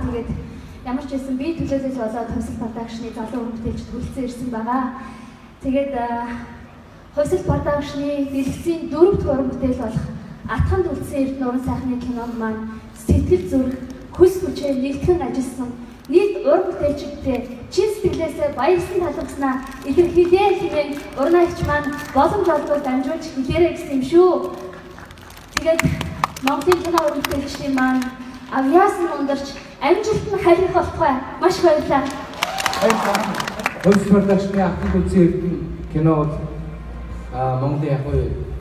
Тэгээд ямар ч байсан би төлөөлөл болоод Хувьсал production-ы залуу уран бүтээлчид хүрэлцэн ирсэн байгаа. Тэгээд Хувьсал production-ы дэлгэцийн 4 дахь уран бүтээл болох Атхан үлдсэн Эрдэнэ уран сайхны кинонд маань сэтгэл зүрх, хөлс хүчээр нэгтгэн ажилласан нийт уран бүтээлчидтэй чин сэтгэлээсээ баярлсан талархснаа илэрхийлээ хэмээн уран аяч маань боломж олбол дамжуулж хэлээрэй гэсэн юм шүү. Тэгээд Монголын кино уран бүтээлчдийн маань авьяас нь ундарч амжилт нь халих болтугай. Маш их баярлалаа. Хувьсал production-ы Атхан үлдсэн Эрдэнэ кино бол Монголын яг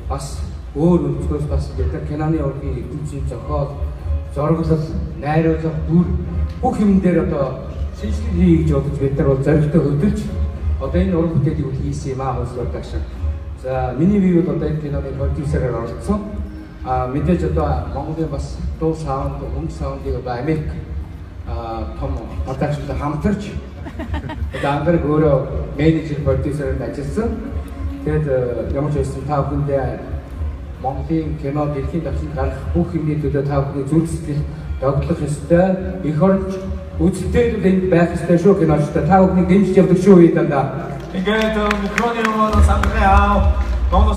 бас өөр өнцгөөс бас бид нар киноны урлагийн ертөнцийн зохиол, зураглал, найруулга, дүр бүх юм дээр одоо шинжилгээ хий гэж бодож бид нар бол зоригтой хөдөлж одоо энэ уран бүтээлийг бол хийсэн юм аа Хувьсал production. За миний бие бол одоо энэ киноны продюсерээр оролцсон. Мэдээж одоо Монголын бас дуу sound, хөнгө sound-ыг одоо Америк том production-тай хамтарч одоо Ангараг өөрөө менежер, продюсерээр ажилласан. Тэгээд ямар ч байсан та бүхэндээ Монголын кино дэлхийн давшинд гарах бүх юмны төлөө та бүхний зүрх сэтгэл догтлох ёстой. Эх оронч үзэлтэй л энд байх ёстой шүү киночтой. Та бүхнийг дэмжиж явдаг шүү дандаа. Ингээд микроны өмнө самбараа Монгол